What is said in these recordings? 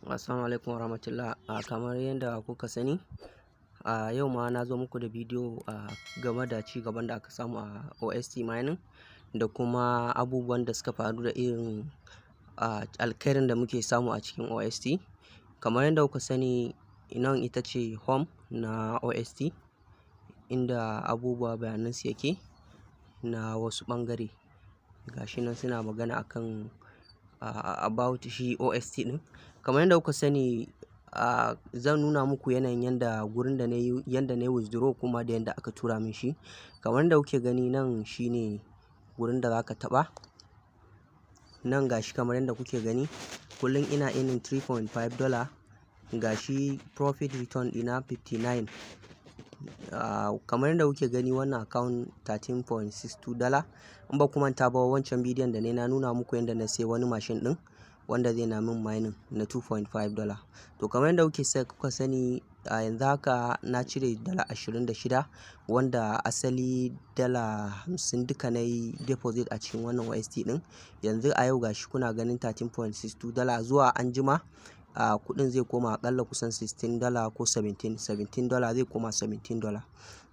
Assalamu alaikum warahmatullah. Kamar yadda kuka sani, a yau ma na zo muku da bidiyo game da ci gaban da aka samu a OST mining da kuma abubuwan da suka faru da irin alkhairin da muke samu a cikin OST. Kamar yadda kuka sani, nan ita ce home na OST, inda abubuwa bayanan su yake na wasu ɓangare. Gashi nan suna magana akan about shi OST ɗin. Kamar yadda kuka sani, zan nuna muku yanayin yanda gurin da nayi, yanda nayi withdraw kuma da yanda aka tura min shi. Kamar yadda kuke gani, nan shine gurin da zaka taɓa. Nan gashi, kamar yadda kuke gani, kullum ina earning $3.5. Gashi profit return ɗina 59. Kamar yadda kuke gani, wannan account $13.62. In ba ku manta ba, wancan bidiyon da nayi, na nuna muku yanda na sai wani mashin ɗin wanda zai na min mining na $2.5. To, kamar yadda kuka sani, a yanzu haka na cire $26, wanda asali $50 duka nayi deposit a cikin wannan OST ɗin. Yanzu a yau gashi kuna ganin $13.62. Zuwa anjima kuɗin zai koma aƙalla kusan $16 ko 17, $17, zai koma $17.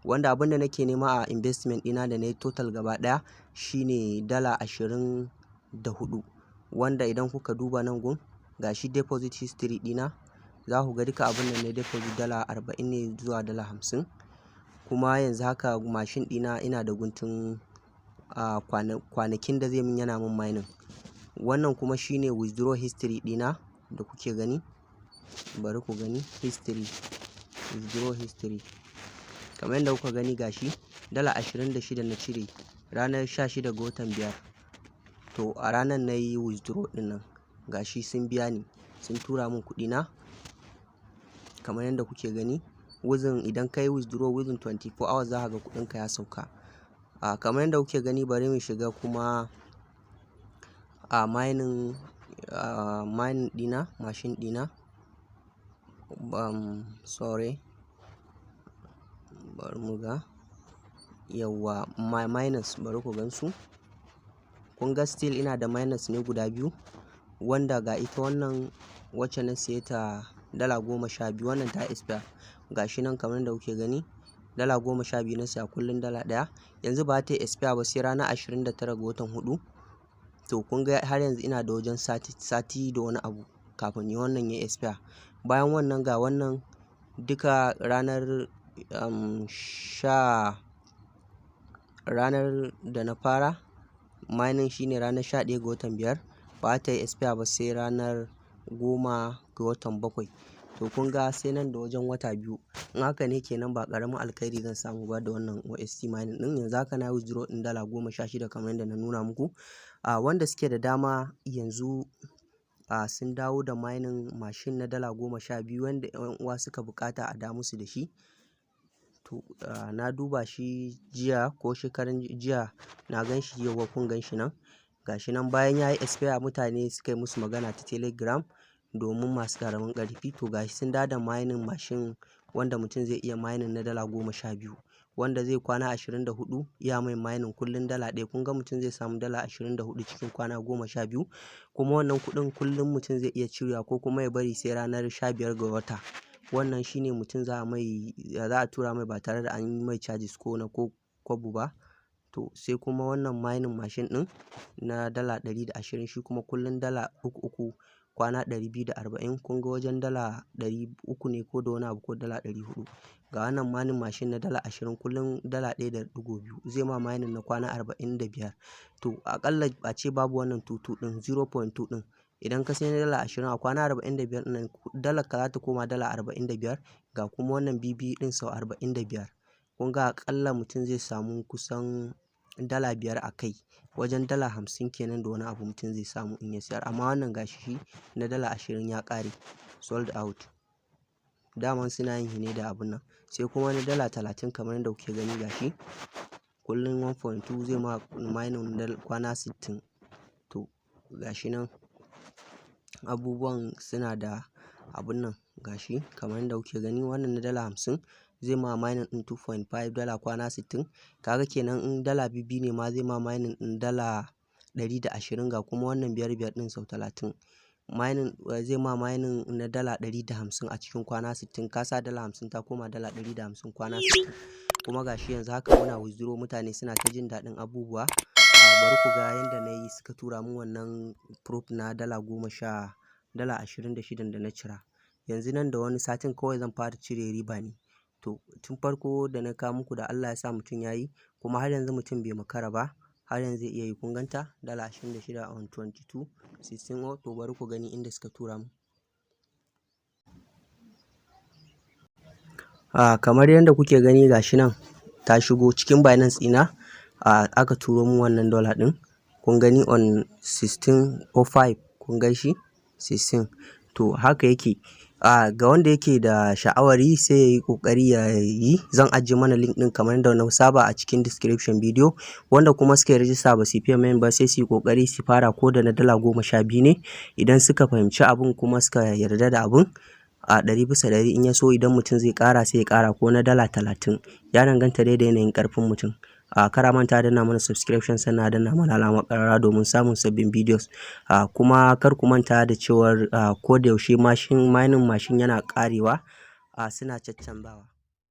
Wanda abin da nake nema a investment ɗina da nayi total gaba ɗaya shine $24. Wanda idan kuka duba nan gun, gashi deposit history ɗina, za ku ga duka abin da nayi deposit $40 ne zuwa $50. Kuma yanzu haka mashin ɗina ina da guntun kwanakin da zai min yana min mining. Wannan kuma shine withdraw history ɗina da kuke gani. Bari ku gani history, withdraw history. Kamar yadda kuka gani, gashi $26 na cire ranar 16 ga watan biyar. To, a ranar na yi withdraw ɗin nan, gashi sun biya ni, sun tura min kuɗina. Kamar yadda kuke gani, within, idan ka yi withdraw, within 24 hours za ka ga kuɗinka ya sauka. Kamar yadda kuke gani, bari mu shiga kuma a mining ɗina, mashin ɗina. Sorry, bari mu ga. Yauwa, my minus, bari ku gansu. Kun ga still ina da minus ne guda biyu, wanda ga ita wannan wacce na siye ta $12, wannan ta expire. Gashi nan kamar yadda kuke gani, $12 na siya, kullum $1. Yanzu ba ta expire ba sai ranar 29 ga watan huɗu. To, kun ga har yanzu ina da wajen sati, sati da wani abu kafin wannan ya expire. Bayan wannan, ga wannan duka ranar sha ranar da na fara mining shine ranar 11 ga watan biyar, ba ta yi expire ba sai ranar 10 ga watan bakwai. To, kun ga sai nan da wajen wata 2. In haka ne kenan, ba ƙaramin alkhairi zan samu ba da wannan OST mining ɗin. Yanzu haka na withdraw ɗin $16 kamar yadda na nuna muku. Wanda suke da dama yanzu, sun dawo da mining machine na $12, wanda ƴan uwa suka buƙata a dawo musu da shi. To, na duba shi jiya ko shekaran jiya, na gan shi yauwa, kun gan shi nan. Gashi nan bayan ya yi expire, mutane suka yi musu magana ta Telegram domin masu ƙaramin ƙarfi. To, gashi sun dawo da mining machine wanda mutum zai iya mining na $12, wanda zai kwana 24 ya mai mining kullum $1. Kun ga mutum zai samu $24 cikin kwana 12. Kuma wannan kuɗin kullum mutum zai iya cirewa ko kuma ya bari sai ranar 15 ga wata. Wannan shine mutum za a tura mai ba tare da an yi mai charges ko na ko kwabo ba. To, sai kuma wannan mining machine ɗin na $120, shi kuma kullum $3 uku, kwana 240. Kun ga wajen $300 ne ko da wani abu, ko $400. Ga wannan mining machine na $20, kullum $1.2, zai ma mining na kwana 45. To, aƙalla ace babu wannan two two ɗin, 0.2 ɗin. Idan ka sai na $20, a kwana 45 ɗin nan dalar ka za ta koma $45. Ga kuma wannan biyu ɗin sau 45. Kun ga aƙalla mutum zai samu kusan $5 a kai. Wajen $50 kenan da wani abu mutum zai samu in ya sayar. Amma wannan gashi shi na $20 ya ƙare, sold out. Daman suna yin shi ne da abun nan. Sai kuma na $30, kamar yadda kuke gani, gashi kullum 1.2, zai ma mining na kwana 60. To, gashi nan abubuwan suna da abun nan. Gashi kamar yadda kuke gani, wannan na $50 zai ma mining ɗin $2.5 kwana 60. Kaga kenan in dala biyu ne ma, zai ma mining ɗin $120. Ga kuma wannan biyar biyar ɗin sau 30. Mining zai ma mining na $150 a cikin kwana 60. Ka sa $50, ta koma $150 kwana 60. Kuma gashi yanzu haka muna withdraw, mutane suna ta jin daɗin abubuwa. Bari ku ga yanda na yi suka tura min wannan proof na dala goma sha $26 da na cira. Yanzu nan da wani satin kawai zan fara cire riba ne. To, tun farko da na kawo muku da Allah ya sa mutum ya yi, kuma har yanzu mutum bai makara ba, har yanzu zai iya yi. Kun ganta, $26 on 22 16 o. To, bari ku gani inda suka tura mu. Kamar yadda kuke gani, gashi nan ta shigo cikin Binance ɗina. Aka turo min wannan dollar ɗin. Kun gani, on 16:05. Kun gan shi, 16. To, haka yake. Ga wanda yake da sha'awar yi, sai ya yi ƙoƙari ya yi. Zan ajiye mana link ɗin kamar yadda na saba a cikin description video. Wanda kuma suka yi register ba su yi payment ba, sai su yi ƙoƙari su fara, ko da na $12 ne. Idan suka fahimci abun kuma suka yarda da abun a 100%, in ya so idan mutum zai ƙara, sai ya ƙara ko na $30. Ya danganta dai da yanayin ƙarfin mutum. Kar a manta danna mana subscription, sannan a danna mana alamar ƙararrawa domin samun sabbin videos. Kuma kar ku manta da cewar ko da yaushe mashin mining mashin yana ƙarewa, suna caccanzawa.